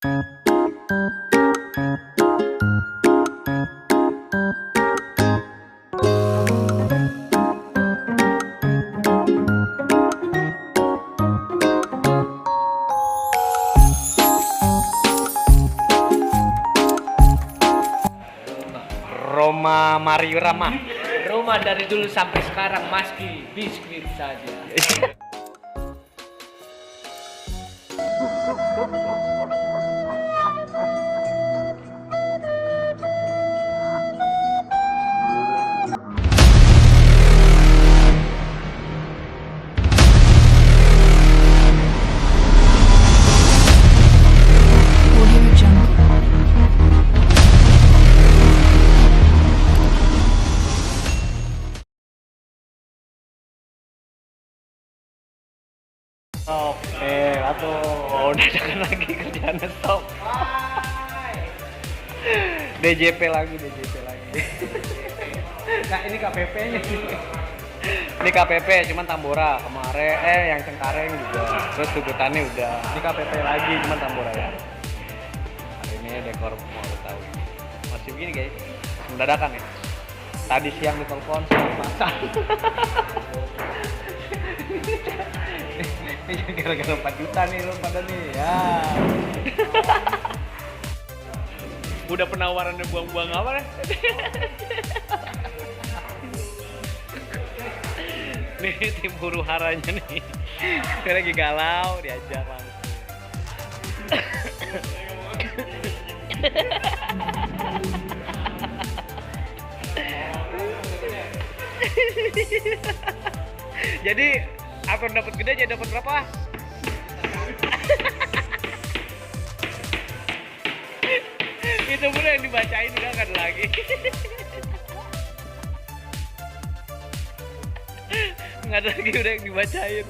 Roma Mario Rama. Roma dari dulu sampai sekarang masih biskuit saja. Oke, atau dadakan lagi kerjaannya stop. DJP lagi. Nah, ini KPP-nya sih. Ini KPP cuman Tambora kemarin, yang Cengkareng juga. Terus Tugutannya udah. Ini KPP lagi cuman Tambora ya. Hari ini dekor mau Betawi. Masih begini guys. Dadakan ya. Tadi siang ditelpon sama masak. Gara-gara 4 juta nih lu pada nih ya. Udah penawarannya buang-buang apa nih? Nih tim huru haranya nih. Dia lagi galau diajak langsung. Jadi akun dapat gede aja dapat berapa? Itu pun yang dibacain udah kan lagi. Nggak ada lagi udah yang dibacain.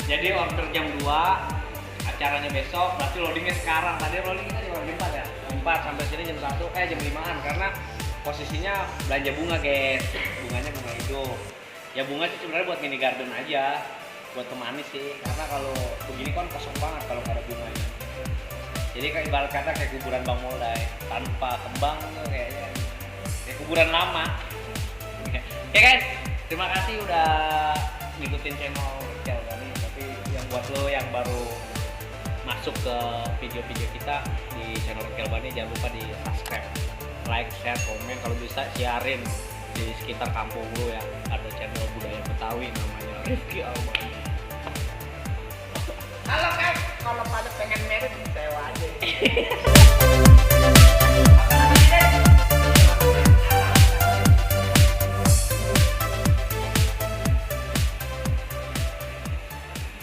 Jadi order jam 2, acaranya besok, berarti loadingnya sekarang. Tadi loadingnya kan jam 4 ya? 4 sampai sini jam 1, jam 5-an karena posisinya belanja bunga guys. Bunganya bunga hijau. Ya bunga sih sebenarnya buat mini garden aja, buat pemanis sih. Karena kalau begini kan kosong banget kalau nggak ada bunganya. Jadi kayak ibarat kata kayak kuburan Bang Moldai, tanpa kembang tuh kayaknya. Kayak kuburan lama. Oke guys, terima kasih udah ngikutin channel Kelvani. Tapi yang buat lo yang baru masuk ke video-video kita di channel Kelvani, jangan lupa di subscribe, like, share, komen, kalau bisa sharein di sekitar kampung lo ya. Ada channel budaya Betawi namanya Rifki Alman. Halo guys, kalau pada pengen merit sewa aja.